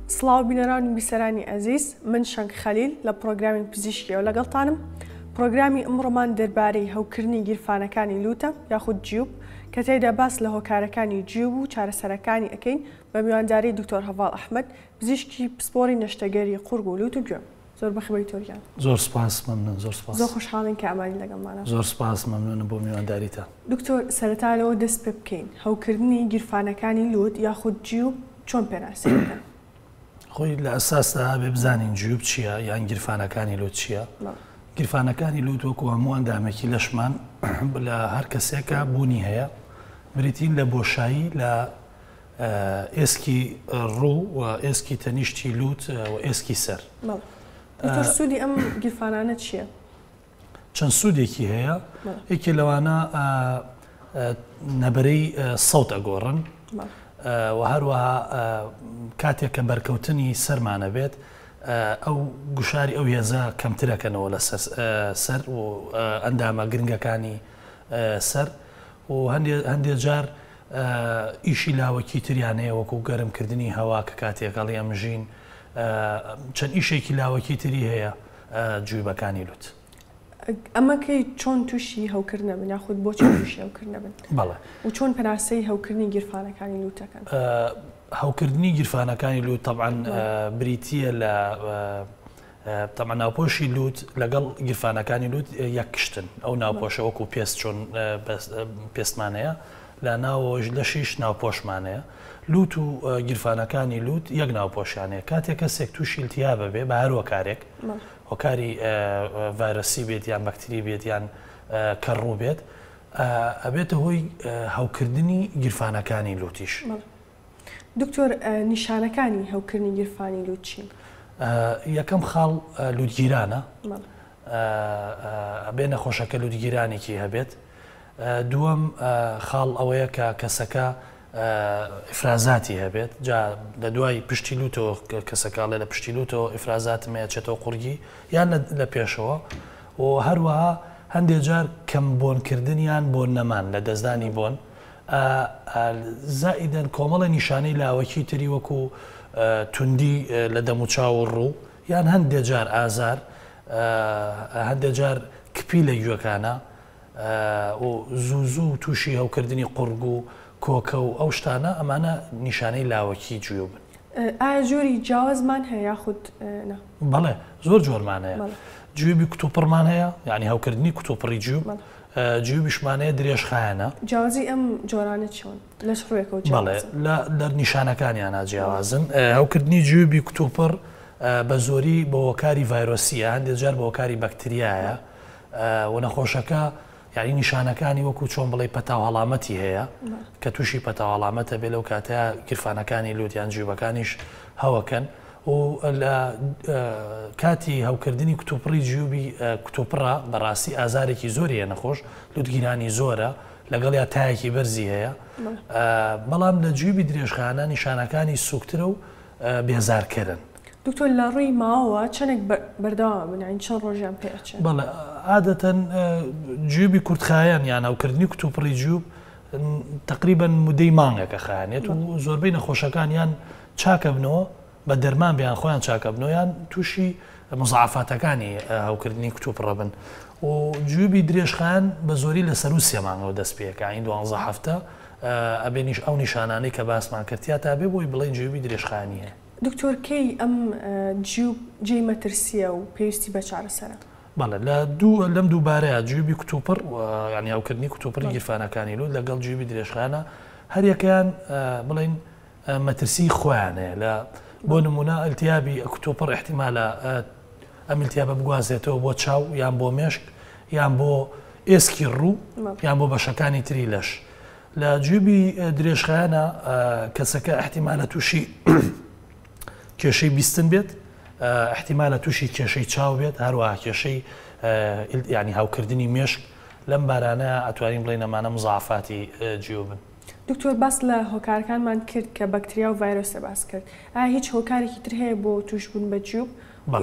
سڵاو بینەران و بیسەرانی ئەزیز، من شەنگ خەلیل لە پڕۆگرامی پزیشکیەوە لەگەڵتانم. پڕۆگرامی ئمڕۆمان دەربارەی هەوکردنی گیرفانەکانی لووتە یاخود جیوب کە تیایدا باس لە هۆکارەکانی جیوب و چارەسەرەکانی ئەکەین بە میوانداری دکتۆر هەڤاڵ ئەحمەد پزیشکی پسپۆڕی نەشتەگەری قوڕگ و لووت و گوێ. زۆر بەخێربێی دکتۆر گیان. زۆر سوپاس مەمنون زۆر سوپاس. زۆر خۆشحاڵین کە ئامادەی لەگەڵمانە. زۆر سوپاس مەمنونم بۆ میوانداریتان. دکتۆر سەرەتا لەوە دەست پێ بکەین هەوکردنی گیرفانەکانی لووت یاخود جیوب چۆن پێناسەی دەکەن؟ خۆی لە ئەساسدا ئەبێ بزانین جیوب چییە یان گیرفانەکانی لووت چییە؟ گیرفانەکانی لووت وەکو هەموو ئەندامێکی لەشمان لە هەر کەسێکە بوونی هەیە بریتین لە بۆشایی لە ئێسکی ڕوو و ئێسکی تەنیشتی لووت و ئێسکی سەر. دکتۆر سوودی ئەم گیرفانانە چییە؟ چەند سوودێکی هەیە یەکێ لەوانە نەبرەی سەوت ئەگۆڕن و هەروەها کاتێک کە بەرکەوتنی سەرمانە بێت ئەو گوشاری ئەو هێزە کەمترەکەنەوە لە سەر و ئەندامە گرنگەکانی سەر و هەندێ جار ئیشی لاوەکی تریان هەیە وەکو گەرمکردنی هەوا کە کاتێک هەڵی ئەمژین چەند ئیشێکی لاوەکی تری هەیە جویبەکانی لوت. ئەمە کەی چۆن تووشی هەوکردن ئەبن یاخود بۆچی تووشی هەوکردن ئەبن؟ بەڵێ. و چۆن پێناسەی هەوکردنی گیرفانەکانی لوت دەکەن؟ هەوکردنی گیرفانەکانی لوت تەبعەن بریتییە لە تەبعەن ناوپۆشی لوت لەگەڵ گیرفانەکانی لوت یەک کشتن ئەو ناوپۆشە وەکو پێست چۆن پێستمان هەیە لە ناوەوەش لەشیش ناوپۆشمان هەیە لوت و گیرفانەکانی لوت یەک ناوپۆشیان هەیە کاتێک کەسێک تووشی التهاب بێ بە هەر هۆکارێک هۆکاری ڤایرۆسی بێت یان بەکتری بێت یان کەڕوو بێت ئەبێتە هۆی هەوکردنی گیرفانەکانی لوتیش. دکتۆر نیشانەکانی هەوکردنی گیرفانی لوت چین؟ یەکەم خاڵ لوتگیرانە، ئەبێ نەخۆشەکە لوتگیرانێکی هەبێت. دووەم خاڵ ئەوەیە کە کەسەکە ئیفرازاتی هەبێت، جا لە دوای پشتی لوتەوە کەسەکە ئەڵێ لە پشتی لوتەوە ئیفرازاتم هەیە چێتەوە قوڕگی یان لە پێشەوە و هەروەها هەندێ جار کەم بۆنکردن یان بۆن نەمان لە دەستدانی بۆن زائیدەن کۆمەڵە نیشانەی لاوەکی تری وەکو توندی لە دەموچاو و ڕوو یان هەندێ جار ئازار هەندێ جار کپی لە گوێکانە و زوو زوو تووشی هەوکردنی قوڕگ و کۆکە و ئەو شتانە ئەمانە نیشانەی لاوەکی جیوبن. ئایا جۆری جیاوازمان هەیە یاخود نا؟ بەڵێ زۆر جۆرمان هەیە. جیوبی کوتوپڕمان هەیە یانی هەوکردنی کوتوپڕی جیوب، جیوبیشمان هەیە درێژخایەنە. جیاوازی ئەم جۆرانە چۆن؟ لە چ ڕوویەکەوە جیاوازن؟ بەڵێ لە نیشانەکانیانا جیاوازن. هەوکردنی جیوبی کوتوپڕ بە زۆری بە هۆکاری ڤایرۆسییە، هەندێک جار بە هۆکاری بەکتریایە و نەخۆشەکە یانی نیشانەکانی وەکو چۆن بڵێی پەتا و هەڵامەتی هەیە کە تووشی پەتا و هەڵامەتە بێ لەو کاتەیە گیرفانەکانی لوت یان جیوبەکانیش هەوەکەن و لە کاتی هەوکردنی کتوپڕی جیوبی کتوپڕە بەڕاستی ئازارێکی زۆری هەیە نەخۆش لوتگیرانی زۆرە لەگەڵیا تایەکی بەرزی هەیە بەڵام لە جیوبی درێژخانە نیشانەکانی سوکترە و بێزارکەرن. دکتۆر لە ڕووی ماوەوە چەنێک بەردەوام ئەبن یانی چەند ڕۆژیان پێ ئەچێ؟ بەڵێ عادەتەن جیوبی کورتخایەن یان هەوکردنی کتوپڕی جیوب تقریبا مدەی مانگێکە خایەنێت و زۆربەی نەخۆشەکان یان چاکەبنەوە بە دەرمان بیان خۆیان چاکەبنەوە یان تووشی مزعفاتەکانی هەوکردنی کتوپڕە بن و جیوبی درێژخایەن بە زۆری لە سەروو سێ مانگەوە دەست پێکا یانی دوانزە هەفتە ئەبێ ئەو نیشانانەی کە باسمان کرد تیا تا بێ بۆی بڵێین جیوبی درێژخایەنی هەیە. دکتۆر کەی ئەم جیوب جێی مەترسیە و پێویستی بە چارەسەرە؟ بەڵێ لە دوو لەم دوو بارەیە جیوبی کوتوپڕ یانی هەوکردنی کوتوپڕی گیرفانەکانی لوت لەگەڵ جیوبی درێژخایەنە هەریەکەیان بڵێین مەترسی خۆیان هەیە لە بۆ نمونە ئەلتیابی کوتوپڕ ئیحتیمالە ئەم ئیلتیابە بگوازێتەوە بۆ چاو یان بۆ مێشک یان بۆ ئێسکی ڕوو یان بۆ بەشەکانی تری لەش لە جیوبی درێژخایەنە کەسەکە ئیحتیمالە تووشی کێشەی بیستن بێت ئیحتیمالە تووشی کێشەی چاو بێت هەروەها کێشەی ینی هاوکردنی مێشک لەم بارانە ئەتوانین بڵێین ئەمانە مزعفاتی جیوبن. دکتۆر باس لە هۆکارەکانمان کرد کە بەکتریا و ڤایرۆسە باس کرد ئایا هیچ هۆکارێکی تر هەیە بۆ تووشبوون بە جیوب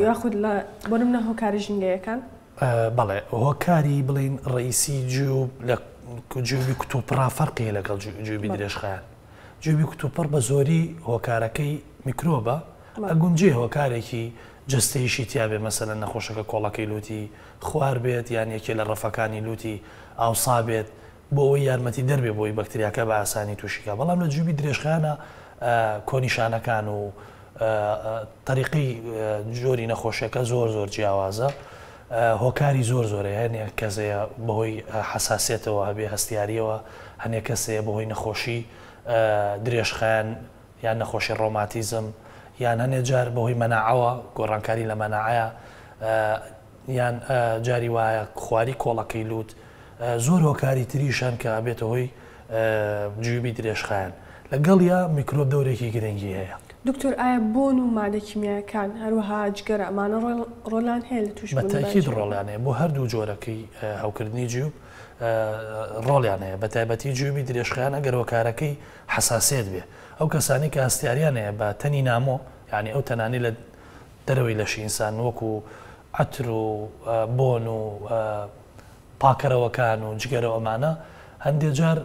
یاخود لە بۆ نمونە هۆکارە ژینگەیەکان؟ بەڵێ هۆکاری بڵێین ڕەئیسی جیوب لە جیوبی کوتوپڕا فەرقی هەیە لەگەڵ جیوبی درێژخایەن. جیوبی کوتوپڕ بە زۆری هۆکارەکەی میکرۆبە. ئەگونجێ هۆکارێکی جەستەییشی تیابێ مەسەلەن نەخۆشەکە کۆڵەکەی لوتی خوار بێت یان یەکێ لە ڕەفەکانی لوتی ئاوسا بێت بۆ ئەوەی یارمەتی دەر بێ بۆی بەکتریاکە بە ئاسانی توشی کا بەڵام لە جیوبی درێژخایەنە کۆنیشانەکان و تەریقەی جۆری نەخۆشیەکە زۆر زۆر جیاوازە هۆکاری زۆر زۆرە هەنێک کەس هەیە بەهۆی حەساسیەتەوە هەبێ هەستیاریەوە هەنێک کەس هەیە بەهۆی نەخۆشی درێژخایەن یان نەخۆشی ڕۆماتیزم یان هەنێ جار بەهۆی مەناعەوە گۆڕانکاری لە مەناعەیە یان جاری وایە خواری کۆڵەکەی لووت زۆر هۆکاری تریش هەن کە ئەبێتە هۆی جیوبی درێژخایەن لەگەڵیا میکرۆب دەورێکی گرنگی هەیە. دکتۆر ئایا بۆن و مادە کیمیایەکان هەروەها جگەرە ئەمانە ڕۆڵیان هەیە لە تووشبوون بە تەئکید ڕۆڵیان هەیە بۆ هەردوو جۆرەکەی هەوکردنی جیوب ڕۆڵیان هەیە بە تایبەتی جیوبی درێژخایەن ئەگەر هۆکارەکەی حەساسیەت بێ ئەو کەسانەی کە هەستیاریان هەیە بە تەنی نامۆ یانی ئەو تەنانەی لە دەرەوەی لەشی ئینسان وەکو عەتر و بۆن و پاکەرەوەکان و جگەرە و ئەمانە هەندێ جار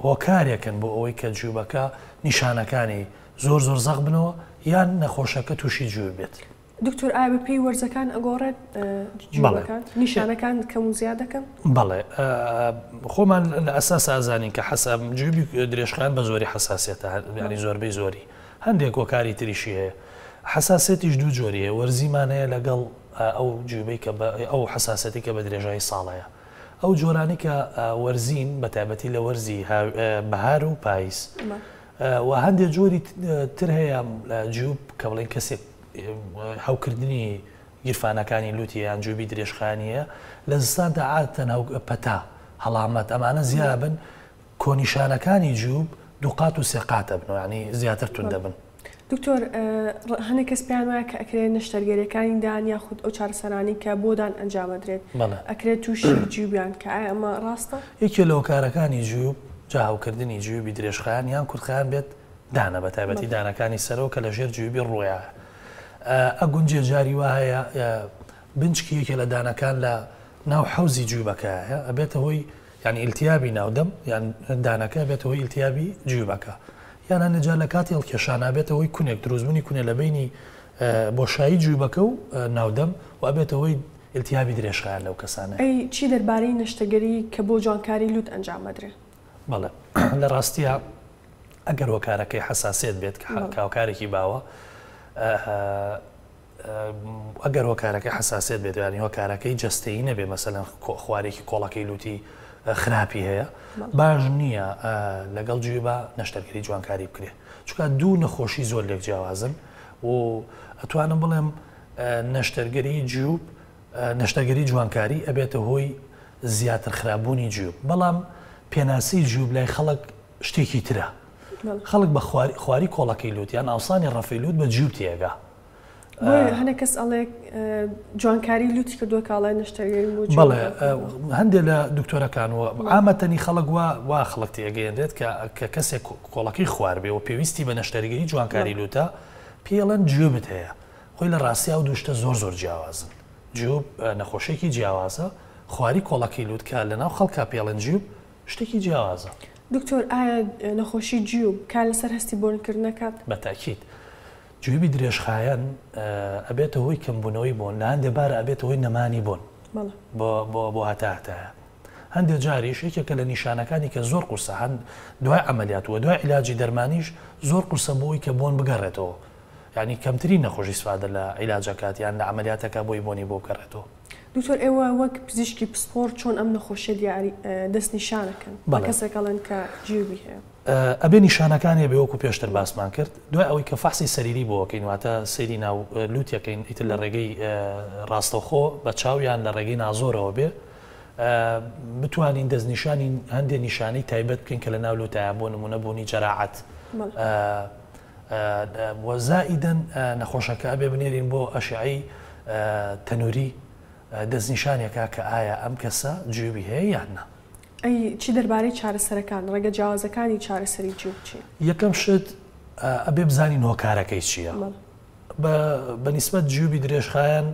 هۆکارێکن بۆ ئەوەی کە جیوبەکە نیشانەکانی زۆر زۆر زەق بنەوە یان نەخۆشەکە تووشی جیوب بێت. دکتۆر ئایا بە پێی وەرزەکان ئەگۆڕێت جیوبەکان؟ نیشانەکان کەم و زیاد دەکەن؟ بەڵێ خۆمان لە ئەساسا ئەزانین کە حەسا جیوبی درێژخایەن بە زۆری حەساسیەتە یانی زۆربەی زۆری هەندێک هۆکاری تریشی هەیە حەساسیەتیش دوو جۆری هەیە وەرزیمان هەیە لەگەڵ ئەو جیوبەی کە بە ئەو حەساسیەتی کە بە درێژایی ساڵ هەیە ئەو جۆرانی کە وەرزین بە تایبەتی لە وەرزی بەهار و پاییز و هەندێک جۆری تر هەیە جیوب کە بڵێن کەسێک هەوکردنی گیرفانەکانی لوتی یان جیوبی درێژخایەنی هەیە لە زستاندا عادەتەن پەتا هەڵامەت ئەمانە زیابن کۆنیشانەکانی جیوب دووقات و سێقات ئەبن و یانی زیاتر توند دەبن. دکتۆر هەنێک کەس پێیان وایە کە ئەکرێت نەشتەرگەریەکانی دان یاخود ئەو چارەسەرانەی کە بۆ دان ئەنجام ئەدرێت ئەکرێت تووشی جیوبیان کە ئایا ئەمە ڕاستە؟ یەکێ لە هۆکارەکانی جیوب جا هەوکردنی جیوبی درێژخایەن یان کورتخایەن بێت دانە بە تایبەتی دانەکانی سەرەوە کە لە ژێر جیوبی ڕوویایە ئەگونجێ جاری وا هەیە بنچکی یەکێ لە دانەکان لە ناو حەوزی جیوبەکەیە ئەبێتە هۆی یان ئیلتیابی ناو دەم یان دانەکە ئەبێتە هۆی ئیلتیابی جیوبەکە یان هەندێک جار لە کاتی هەڵکێشان ئەبێتە هۆی کونێک دروستبوونی کونێ لە بەینی بۆشایی جیوبەکە و ناو دەم و ئەبێتە هۆی ئیلتیابی درێژخایەن لەو کەسانە. ئەی چی دەربارەی نەشتەگەری کە بۆ جوانکاری لوت ئەنجام ئەدرێ؟ بەڵێ لە ڕاستیا ئەگەر هۆکارەکەی حەساسیەت بێت کە هۆکارێکی باوە ئەگەر هۆکارەکەی حەساسیەت بێت یانی هۆکارەکەی جەستەیی نەبێ مەسەلەن خوارێکی کۆڵەکەی لوتی خراپی هەیە باش نییە لەگەڵ جوێ بە نەشتەرگەری جوانکاری بکرێ چونکە دوو نەخۆشی زۆر لێک جیاوازن و ئەتوانم بڵێم نەشتەرگەری جیوب نەشتەرگەری جوانکاری ئەبێتە هۆی زیاتر خراپبوونی جیوب بەڵام پێناسی جیوب لای خەڵک شتێکی ترە خەڵک بە خواری کۆڵەکەی لوت یان ئاوسانی ڕەفەی لوت بە جیوب تێگا بۆیە هەنێک کەس ئەڵێ جوانکاری لوتی کردووە کە ئەڵێ نەشتەرگەری بۆ جوان بەڵێ هەندێک لە دکتۆرەکان و عامەتەنی خەڵک وا وا خەڵک تێگەیەنرێت کە کە کەسێک کۆڵەکەی خوار بێ و پێویستی بە نەشتەرگەری جوانکاری لوتە پێی ئەڵێن جیوبت هەیە خۆی لە ڕاستیا ئەو دوو شتە زۆر زۆر جیاوازن جیوب نەخۆشیەکی جیاوازە خواری کۆڵەکەی لوت کە لەناو خەڵکا پێی ئەڵێن جیوب شتێکی جیاوازە. دکتۆر ئایا نەخۆشی جیوب کار لەسەر هەستی بۆنکردن ئەکات؟ بە تەئکید. جیوبی درێژخایەن ئەبێتە هۆی کەمبوونەوەی بۆن، لە هەندێ بارا ئەبێتە هۆی نەمانی بۆن بۆ هەتا هەتایە. هەندێ جاریش یەکێکە لە نیشانەکانی کە زۆر قورسە هەند دوای عەمەلیات و دوای عیلاجی دەرمانیش زۆر قورسە بۆ ئەوی کە بۆن بگەڕێتەوە. یانی کەمترین نەخۆش ئیسفادە لە عیلاجەکات یان لە عەمەلیاتەکە بۆی بۆنی بۆ بگەڕێتەوە. دکتۆر ئێوە وەک پزیشکی پسپۆڕ چۆن ئەم نەخۆشیە دیاری دەستنیشان ئەکەن بە کەسێک ئەڵێن کە جیوبی هەیە؟ ئەبێ نیشانەکانی هەبێ وەکو پێشتر باسمان کرد دوای ئەوەی کە فەحسی سەریری بۆ ئەکەین واتە سەیری ناو لوتی ئەکەین ئیتر لە ڕێگەی ڕاستەوخۆ بە چاو یان لە ڕێگەی نازۆرەوە بێ بتوانین دەستنیشانی هەندێ نیشانەی تایبەت بکەین کە لە ناو لوتایە بۆ نمونە بوونی جەراعەت وە زائیدەن نەخۆشەکە ئەبێ بنێرین بۆ ئەشعەی تەنوری دەستنیشانێکا کە ئایا ئەم کەسە جیوبی هەیە یان نا. ئەی چی دەربارەی چارەسەرەکان، ڕێگە جیاوازەکانی چارەسەری جیوب چین؟ یەکەم شت ئەبێ بزانین هۆکارەکەی چییە. بە نیسبەت جیوبی درێژخایەن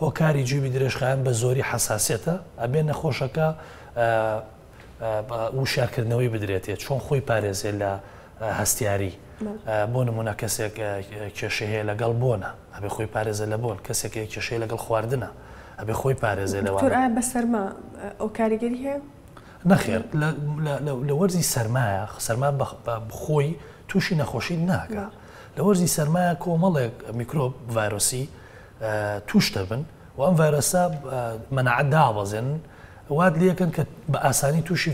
هۆکاری جیوبی درێژخایەن بە زۆری حەساسیەتە، ئەبێ نەخۆشەکە وشیارکردنەوەی بدرێتێ چۆن خۆی پارێزێ لە هەستیاری. بۆ نمونە کەسێک کێشەی هەیە لەگەڵ بۆنە ئەبێ خۆی پارێزە لە بۆن، کەسێک هەیە کێشەی لەگەڵ خواردنە ئەبێ خۆی پارێزێ لەوانە. دکتۆر ئایا بە سەرما ئەو کاریگەری هەیە؟ نەخێر لە وەرزی سەرمایە سەرما بە خۆی تووشی نەخۆشی ناکە. لە وەرزی سەرمایە کۆمەڵێک میکرۆب ڤایرۆسی توش دەبن و ئەم ڤایرۆسە مەناعەت دابەزێنن وات لەکەن کە بە ئاسانی تووشی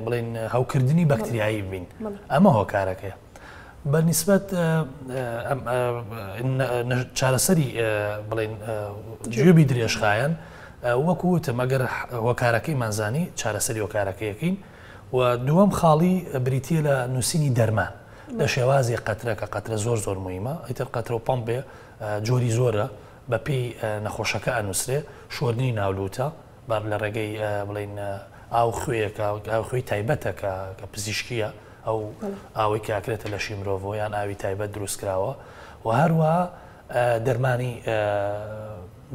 بڵین هەوکردنی بەکتریایی بین ئەمە هۆکارەکەیە بە نیسبەت چارەسەری بڵین جیوبی درێژخایەن وەکو وتم ئەگەر هۆکارەکەیمان زانی چارەسەری هۆکارەکەیەکەین و دووەم خاڵی بریتە لە نووسینی دەرمان لە شێوازی قەترە کە قەترە زۆر زۆر مویمە ئیتر قەترە و پەمپ بێ جۆری زۆرە بە پێی نەخۆشەکە ئەنووسرێ شۆردنی ناولووتە بە لە ڕێگەی بڵین ئاو خوێیەکە ئاو خوێی تایبەتە کە کە پزیشکیە ئەو ئاوەی کە ئەکرێتە لەشی مرۆڤەوە یان ئاوی تایبەت دروست کراوە و هەروە دەرمانی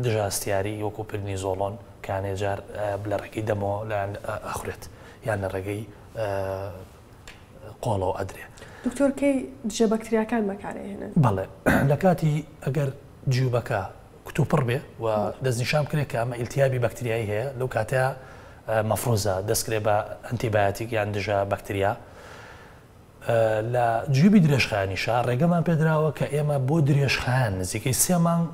دژاستیاری وەکو پرنیزۆڵۆن کانێ جار لە ڕێگەی دەمەوە لایەن ئەخورێت یان لە ڕێگەی قۆڵەوە ئەدرێ. دکتۆر کەی دژە بەکتریاکان بەکارئەهێنن؟ بەڵێ لە کاتی ئەگەر جیوبەکە کتوپڕ بێ و دەستنیشان بکرێت کە ئەمە ئیلتیابی بەکتریایی هەیە لەو کاتەیە مەفروزە دەستکرێ بە ئەنتیبایەتیک یان دژە بەکتریا لە جیوبی درێژخایەنیشا ڕێگەمان پێدراوە کە ئێمە بۆ درێژخایەن نزیکەی سێ مانگ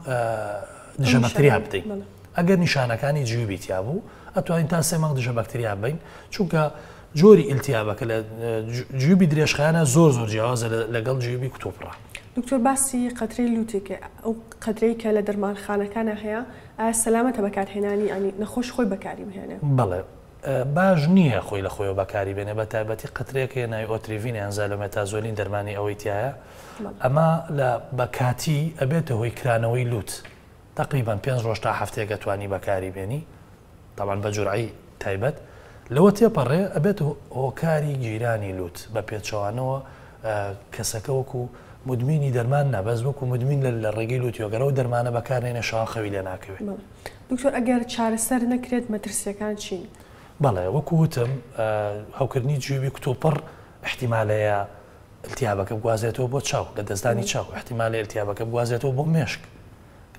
دژە بەکتریا بدەین ئەگەر نیشانەکانی جیوبی تیا بوو ئەتوانین تا سێ مانگ دژە بەکتریا بین چونکە جۆری ئیلتیابەکە لە جیوبی درێژخایەنە زۆر زۆر جیاوازە لەگەڵ جیوبی کتوپڕە. دکتۆر باسی قەترەی لوتی کە ئەو قەترەی کە لە دەرمانخانەکانا هەیە ئایا سەلامەتە بەکارهێنانی یانی نەخۆش خۆی بەکاری بهێنێ؟ بەڵێ باش نییە خۆی لە خۆیەوە بەکاری بێنێ بە تایبەتی قەترەیەک هەیە ناوی ئۆتریڤین یان زالۆمێتازۆلین دەرمانی ئەوەی تیایە ئەمە لە بە کاتی ئەبێتە هۆی کرانەوەی لوت تەقریبەن پێنج ڕۆژ تا هەفتەیەک ئەتوانی بەکاری بێنی تەبعەن بە جورعەی تایبەت لەوە تێپەڕێ ئەبێت هۆکاری گیرانی لوت بە پێچەوانەوە کەسەکە وەکو مدمینی دەرمان نا بەس وەکو مدمین لە ڕێگەی لوتیەوە گەر ئەو دەرمانە بەکارنێنێ شەوان خەوی لێ ناکەوێ. دکتۆر ئەگەر چارەسەر نەکرێت مەترسیەکان چین؟ بەڵێ وەکو وتم هەوکردنی جیوبی کتوپڕ ئیحتیمالەیە ئیلتیابەکە بگوازێتەوە بۆ چاو، لەدەستدانی چاو، ئیحتیمالە ئیلتیابەکە بگوازێتەوە بۆ مێشک،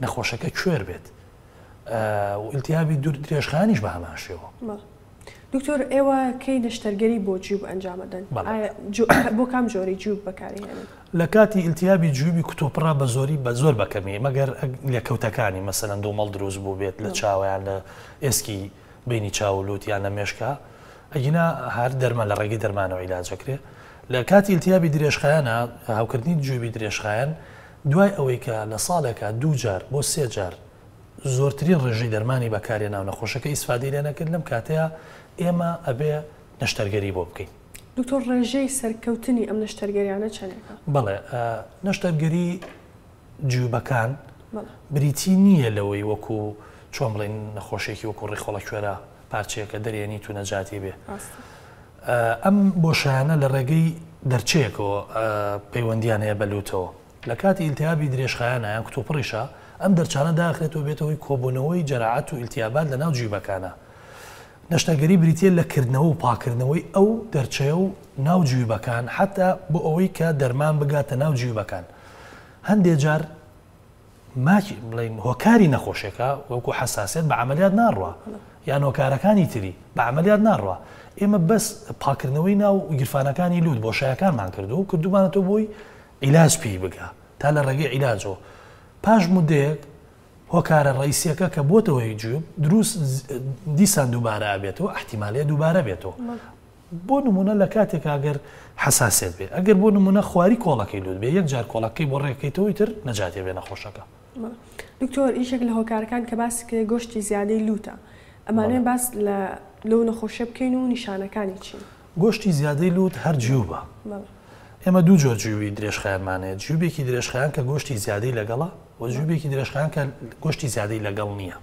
نەخۆشەکە کوێر بێت. و ئیلتیابی دوور درێژخایەنیش بە هەمان شێوە. دکتۆر ئێوە کەی نەشتەرگەری بۆ جیوب ئەنجام ئەدەن؟ بۆ کام جۆری جیوب بەکاری هێنن؟ لە کاتی ئیلتیابی جیوبی کتوپڕە بە زۆری بە زۆر بە کەمی مەگەر لێکەوتەکانی مەسەلەن دوومەڵ دروست بووبێت لە چاوە یان لە ئێسکی بینی چاو و لوت یان لە مێشکا ئەگینا هەر دەرمان لە ڕێگەی دەرمانەوە عیلاج ئەکرێ. لە کاتی ئیلتیابی درێژخایەنە هەوکردنی جیوبی درێژخایەن دوای ئەوەی کە لە ساڵێکا دوو جار بۆ سێ جار زۆرترین ڕێژەی دەرمانی بەکارهێنا و نەخۆشەکە ئیسفادەی لێ نەکرد لەم کاتەیا ئێمە ئەبێ نەشتەرگەری بۆ بکەین. دکتۆر ڕێژەی سەرکەوتنی ئەم نەشتەرگەریانە چەندێکە؟ بەڵێ نەشتەرگەری جیوبەکان بریتی نییە لەوەی وەکو چۆن بڵێین نەخۆشێکی وەکو ڕیخۆڵە کوێرە پارچەیەکە دەرێنیت و نەجاتی بێ. ئەم بۆشایانە لە ڕێگەی دەرچەیەکەوە پەیوەندیان هەیە بە لوتەوە. لە کاتی ئیلتیهابی درێژخایەنا یان کتوپڕیشا ئەم دەرچانە داخرێت و بێتە هۆی کۆبوونەوەی جەراعەت و ئیلتیابات لە ناو جیوبەکانا. نەشتەرگەری بریتییە لە کردنەوە و پاککردنەوەی ئەو دەرچەیە و ناو جیوبەکان حەتا بۆ ئەوەی کە دەرمان بگاتە ناو جیوبەکان. هەندێ جار ماکی بڵێین هۆکاری نەخۆشێکە وەکو حەساسیەت بە عەمەلیات ناڕوا یان هۆکارەکانی تری بە عەمەلیات ناڕوا ئێمە بەس پاکردنەوەی ناو گیرفانەکانی لوت بۆشایەکانمان کردو و کردومانەتەوە بۆی عیلاج پێی بگا تا لە ڕێگەی عیلاجەوە پاش مدەیەک هۆکارە ڕئیسیەکە کە بۆتە هۆی جیوب دروست دیسان دووبارە ئەبێتەوە ئیحتیمالەیە دووبارە بێتەوە بۆ نموونە لە کاتێکا گەر حەساسیەت بێ ئەگەر بۆ نموونە خواری کۆڵەکەی لوت بێ یەک جار کۆڵەکەی بۆ ڕێکەیتەوە ئیتر نەجاتێ بێ نەخۆشەکە. دکتۆر یەکێک لە هۆکارەکان کە باسی کرد گۆشتی زیادەی لوتە ئەمانەوێ باس لە لەو نەخۆشیە بکەین و نیشانەکانی چین؟ گۆشتی زیادەی لوت هەر جیوبە. ئێمە دوو جۆر جیوبی درێژخایەنمان هەیە جیوبێکی درێژخایەن کە گۆشتی زیادەی لەگەڵە و جیوبێکی درێژخایەن کە گۆشتی زیادەی لەگەڵ نییە.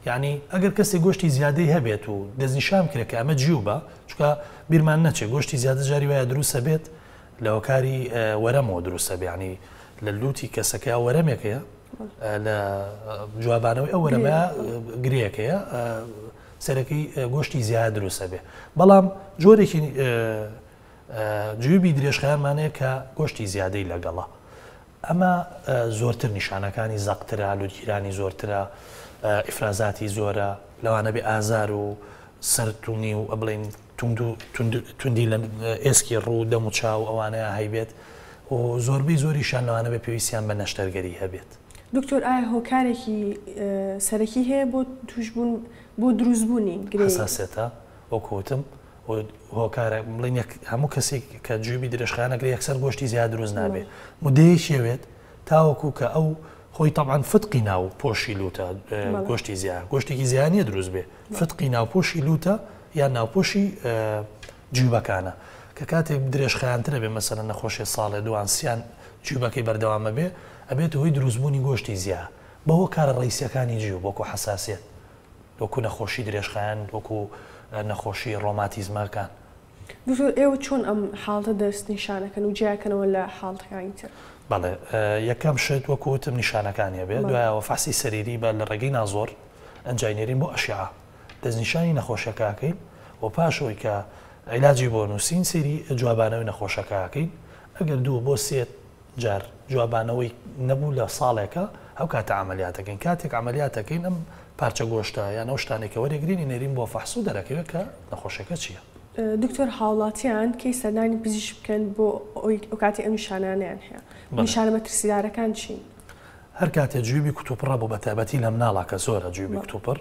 یعنی ئەگەر کەسێک گۆشتی زیادەی هەبێت و دەستنیشان بکرێت کە ئەمە جیوبە چونکە بیرمان نەچێت گۆشتی زیادە جاری وایە دروستە بێت لە هۆکاری وەرەمەوە دروستە بێ ینی لە لوتی کەسەکە وەرەمێک هەیە لە جوابانەوەی ئەو وەرەمە گرێیەکەیە سەرەکەی گۆشتی زیاد دروستە بێ بەڵام جۆرێکی جیوبی درێژخایەنمان هەیە کە گۆشتی زیادەی لەگەڵە. ئەمە زۆرتر نیشانەکانی زەقترە، لوتگیرانی زۆرترە، ئیفرازاتی زۆرە، لەوانە بێ ئازار و سەر تونی و بڵێین توندی لە ئێسکی ڕوو، دەم و چاو ئەوانەیە هەیبێت و زۆربەی زۆریشیان لەوانە بێ پێویستیان بە نەشتەرگەری هەبێت. دکتۆر ئایا هۆکارێکی سەرەکی هەیە بۆ توشبوون بۆ دروستبوونی گرێی؟ حەساسیەتە وەکو وتم و هۆکارە بڵێن یەک هەموو کەسێک کە جیوبی درێژخایەن ئەگرێ یەکسەر گۆشتی زیاد دروست نابێ مدەیەکی ئەوێت تاوەکو کە ئەو خۆی تەبعەن فتقی ناو پۆشی لوتە گۆشتی زیاد گۆشتێکی زیاد نییە دروست بێ فتقی ناوپۆشی لوتە یان ناوپۆشی جیوبەکانە کە کاتێک درێژخایەنترە بێ مەسەلەن نەخۆشێ ساڵێ دوان سیان جیوبەکەی بەردەوامە بێ ئەبێتە هۆی دروستبوونی گۆشتی زیا بە هۆکارە ڕەیسیەکانی جیوب وەکو حەساسیەت وەکو نەخۆشی درێژخایەن وەکو نەخۆشی ڕۆماتیزمەکان. دکتۆر ئێوە چۆن ئەم حاڵەتە دەستنیشانەکەن و جیاکەنەوە لە حاڵەتەکانی تر؟ بەڵێ یەکەم شت وەکو وتم نیشانەکانی ئەبێ دوایەوە فەحسی سەریری بە لە ڕێگەی نازۆر ئەنجای نێرین بۆ ئەشعە دەستنیشانی نەخۆشیەکە ئەکەین و پاش ئەوەی کە عیلاجی بۆ نووسین سەیری جوابانەوەی نەخۆشەکە ئەکەین ئەگەر دوو بۆ سێ جار جوابانەوەی نەبوو لە ساڵێکا ئەو کاتە عەمەلیات ئەکەین کاتێک عەمەلیات ئەکەین ئەم پارچە گۆشتە یان ئەو شتانەی کە وەرێگرین ئینێرین بۆ فەحس و دەرەکەوێت کە نەخۆشیەکە چییە. دکتۆر هاوڵاتیان کەی سەردانی پزیشک بکەن بۆ ئەوەی ئەو کاتەی ئەم نیشانانەیان هەیە نیشانە مەترسیدارەکان چین؟ هەر کاتێ جیوبی کوتوپڕە بۆ بەتایبەتی لە مناڵا کە زۆرە جیوبی کوتوپڕ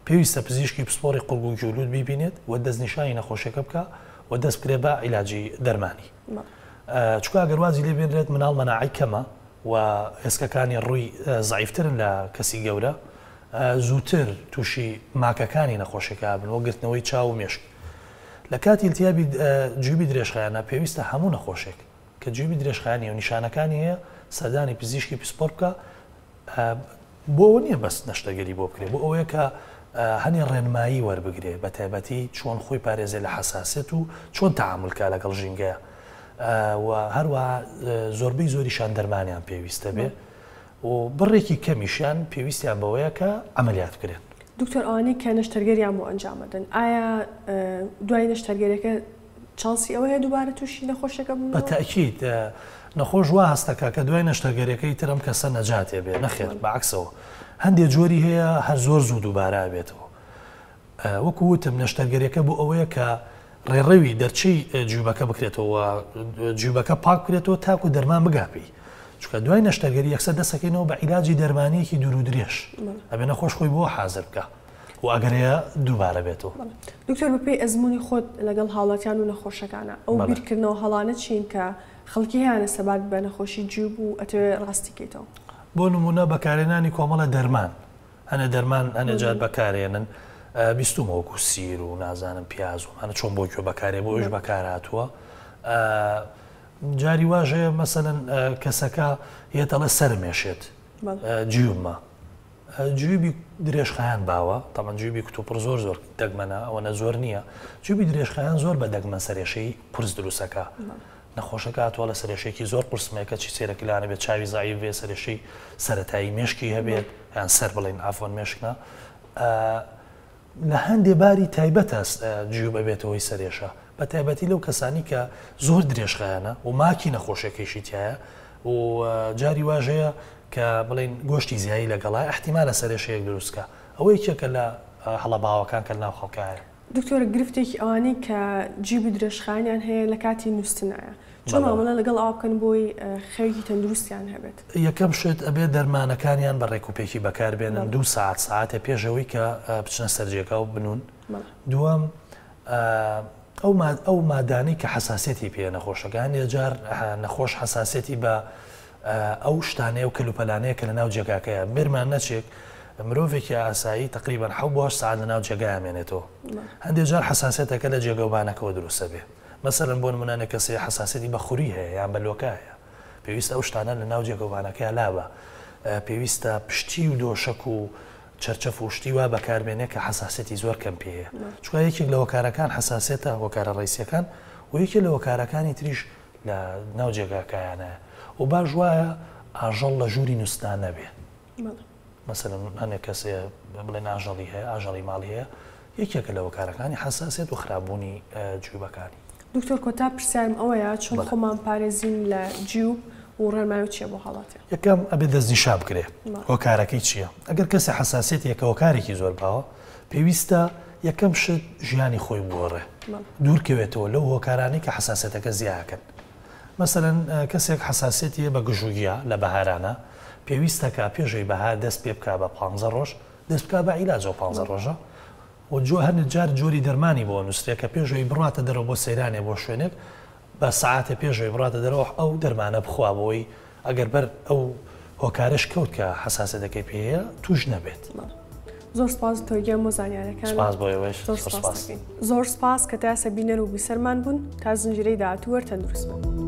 پێویستە پزیشکی پسپۆڕی قوڕگ و گوێ و لوت بیبینێت و دەستنیشانی نەخۆشیەکە بکا و دەست بکرێ بە عیلاجی دەرمانی. چونکە ئەگەر وازی لێ بێنرێت مناڵ مەناعەی کەمە و ئێسکەکانی ڕووی زەعیفترن لە کەسی گەورە زووتر تووشی ماکەکانی نەخۆشیەکە بن وەک گرتنەوەی چاو و مێشک. لە کاتی التیابی جیوبی درێژخایەنە پێویستە هەموو نەخۆشێک کە جیوبی درێژخایەنی و نیشانەکانی هەیە سەردانی پزیشکی پسپۆر بکە بۆ ئەوە نییە بەس نەشتەرگەری بۆ بکرێ، بۆ ئەوەیە کە هەنێ ڕێنمایی وەربگرێ، بە تایبەتی چۆن خۆی پارێزێ لە حەساسیەت و چۆن تەعامول کا لەگەڵ ژینگەیا و هەروەها زۆربەی زۆریشان دەرمانیان پێویستە بێ و بڕێکی کەمیشیان پێویستیان بەوەیە کە عەمەلیات بکرێن. دکتۆر ئەوانەی کە نەشتەرگەریان بۆ ئەنجام ئەدەن ئایا دوای نەشتەرگەریەکە چانسی ئەوە هەیە دووبارە تووشی نەخۆشیەکە ببنەوە؟ بە تەئکید، نەخۆش وا هەست دەکا کە دوای نەشتەرگەریەکەی تر ئەم کەسە نەجاتێ بێ، نەخێر بە عەکسەوە هەندێ جۆری هەیە هەر زۆر زوو دووبارە ئەبێتەوە. وەکو وتم نەشتەرگەریەکە بۆ ئەوەیە کە ڕێڕەوی دەرچەی جیوبەکە بکرێتەوە و جیوبەکە پاک بکرێتەوە تاکو دەرمان بگا پێی. چونکە دوای نەشتەرگەری یەکسەر دەست ئەکەینەوە بە عیلاجی دەرمانیەکی دوور و درێژ. ئەبێ نەخۆش خۆی بۆ حازر بکا. و ئەگەر هەیە دووبارە بێتەوە. دکتۆر بەپێی ئەزموونی خۆت لەگەڵ هاوڵاتیان و نەخۆشەکانا ئەو بیرکردنەوە هەڵانە چین کە خەڵکی هەیانە سەبارت بە نەخۆشی جیوب و ئەتەوێ ڕاستی کەیتەوە؟ بۆ نموونە بەکارهێنانی کۆمەڵە دەرمان، هەنێ دەرمان هەنێ جار بەکارێنن بیستومە وەکو سیر و نازانم پیاز و ئەمانە چۆن بۆ گوێ بەکارێ بۆ ئەویش بەکارهاتووە جاری واش هەیە مەسەلەن کەسەکە یەت ئەڵێ سەرم ئێشێت جیوبمە جیوبی درێژخایەن باوە، تەبعەن جیوبی کوتوپڕ زۆر زۆر دەگمەنە، ئەوەنە زۆر نییە، جیوبی درێژخایەن زۆر بە دەگمەن سەرێشەی قورس دروست ئەکا، نەخۆشەکە هاتووە لە سەرێشەیەکی زۆر قورسم هەیە کەچی سەیرەکەی لەوانە بێت چاوی زەعیف بێت، سەرێشەی سەرەتایی مێشکی هەبێت یان سەر بڵێین عەفوەن مێشک نا، لە هەندێ باری تایبەتە جیوب ئەبێتە هۆی سەرێشە، بە تایبەتی لەو کەسانی کە زۆر درێژخایەنە و ماکی نەخۆشیەکەیشی تیایە و جاری واش هەیە کە بڵێین گۆشتی زیایی لەگەڵایە ئیحتیمالە سەرێشەیەک دروست کا، ئەوە یەکێکە لە هەڵە باوەکان کە لەناو خەڵکا هەیە. دکتۆر گرفتێکی ئەوانەی کە جیوبی درێژخایەنیان هەیە لە کاتی نوستنایە چۆن مامەڵە لەگەڵ ئەوە بکەن بۆی خەوێکی تەندروستیان هەبێت؟ یەکەم شت ئەبێت دەرمانەکانیان بە ڕێکوپێکی بەکار بێنن دوو سەعات سەعاتێ پێش ئەوەی کە بچنە سەر جێگا و بنوون دووەم ئەو ئەو مادانەی کە حەساسیەتی پێیە نەخۆشەکە هەندێ جار نەخۆش حەساسیەتی بە ئەو شتانەیە و کەلوپەلانەیە کە لەناو جێگاکەیە بیرمان نەچێت مرۆڤێکی ئاسایی تقریبان حەو بۆ هەشت سەعات لەناو جێگای مێنێتەوە هەندێک جار حەساسیەتەکە لە جێگەوبانەکەوە دروستە بێ مەسەلەن بۆ نمونە هەندێک کەس هەیە حەساسیەتی بە خوری هەیە یان بە لۆکە هەیە پێویستە ئەو شتانە لە ناو جێگەوبانەکەیا لابا پێویستە پشتی و دۆشەک و چەرچەف و شتی وا بەکاربێنێ کە حەساسیەتی زۆر کەم پێ هەیە چونکە یەکێک لە هۆکارەکان حەساسیەتە هۆکارە ڕەیسیەکان و یەکێک لە هۆکارەکانی تریش لە ناو جێگاکایانایە و باش وایە ئاژەڵ لە ژووری نوستنا نەبێ مەسەلەن هەنێک کەس هەیە بڵێن ئاژەڵی هەیە ئاژەڵی ماڵی هەیە یەکێکە لە هۆکارەکانی حەساسیەت و خراپبوونی جیوبەکانی. دکتۆر کۆتا پرسیارم ئەوەیە چۆن خۆمان پارێزین لە جیوب و ڕێنمایی چیە بۆ هاوڵاتیان؟ یەکەم ئەبێ دەستنیشان بکرێ هۆکارەکەی چیە ئەگەر کەسێ حەساسیەتی کە هۆکارێکی زۆر باوە پێویستە یەکەم شت ژیانی خۆی بگۆڕێ دوورکەوێتەوە لەو هۆکارانەی کە حەساسیەتەکە زیاکەن مەسەلەن کەسێک حەساسیەتی هەیە بە گژوگیا لە بەهارانە پێویستە کە پێشەوەی بەهار دەست پێ بکا بە پانزە ڕۆژ دەست بکا بە عیلاج ئەو پانزە ڕۆژە و جۆ هەنێ جار جۆری دەرمانی بۆ نووسرێ کە پێشەوەی بڕاتە دەرەوە بۆ سەیرانێ بۆ شوێنێک بە سەعاتێ پێشەوەی بڕاتە دەرەوە ئەو دەرمانە بخوا بۆی ئەگەر بەر ئەو هۆکارەش کەوت کە حەساسیەتەکەی پێ هەیە توش نەبێت. زۆر سپاس دکتۆر گیان بۆ زانیارەکانت. سپاس بۆ ئێوەش. زۆر سپاس. زۆر سپاس کە تا ئێستا بینەر و بیسەرمان بوون تا زنجیرەی داهاتوو هەر تەندروست بن.